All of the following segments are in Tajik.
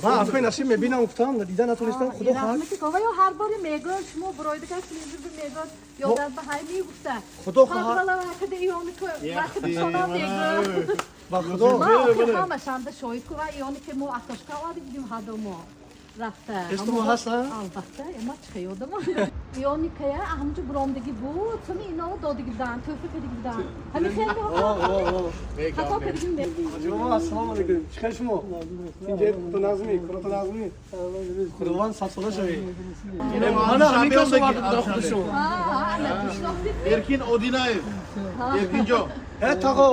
Ман акои Насим мебинам, гуфтам, дида натонистам, худо хоҳад. Раҳмати кова ё ҳар бори мегӯяд, шумо буроидагар телевизор мегӯяд, ёдат ба ҳай мегуфта. Худо хоҳад. Ҳар вақте иони ку вақти бисонам мегӯяд. Ба худо. Ма охир ҳамашанда шоҳид ку ва иони ки мо атошка оварда будим ҳаду мо рафта. Эстумо ҳаст, а? Албатта, ма чӣ ёдам. Иони кая ҳамҷо буромдагӣ буд, суми ино додагӣ будан, тӯҳфа кардагӣ будан. Ҳамин хеле хато кардагӣ. Ҳоҷи ассалому алайкум. Чӣ хел шумо? Инҷа ту назмӣ, курото назмӣ. Худованд садсола шавӣ. Мана ҳамин кас оварда будан худашон. Эркин Одинаев. Эркинҷон. Э, тағо.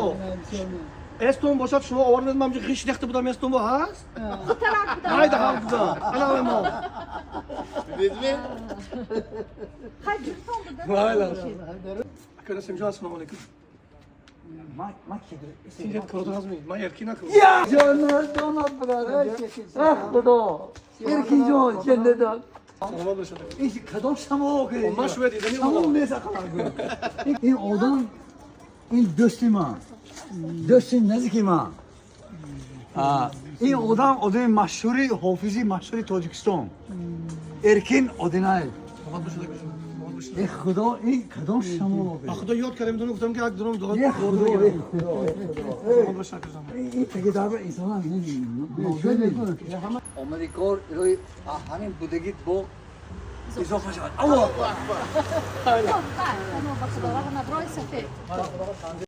Эстон бошад, шумо овардед, ман ғиш рехта будам, эстон бо ҳаст? Хутарак будан. Айда ҳам будан. Ана мо. Дидедми? Хай ҷуртон буда. Вайла. Ака Насимҷон, ассалому алайкум. Инҷа курото назмӣ. Ман Эркин акам. Худо Эркинҷон ҷаннатон. Саломат бошад. Ин кадом шамо ки? Ман шуя дидани Шамо омадам. нест ақалан. Ин одам, ин дӯсти ман, дӯсти наздики ман. Ин одам одами машҳури, ҳофизи машҳури Тоҷикистон, Эркин Одинаев. Саломат бошад, акаҷон. Саломат бошад. Э худо, ин кадом шамо? Ба худо, ёд кардем, дунам, гуфтам ки як дунам дуо. Е худо, е худо, е худо. Саломат бошад, акаҷон. Ин таги дарба инсонам омади кор илоҳи ҳамин будагит бо изофа шавад. Аллоҳ акбар. Ба худо раҳмат, роҳи сафед.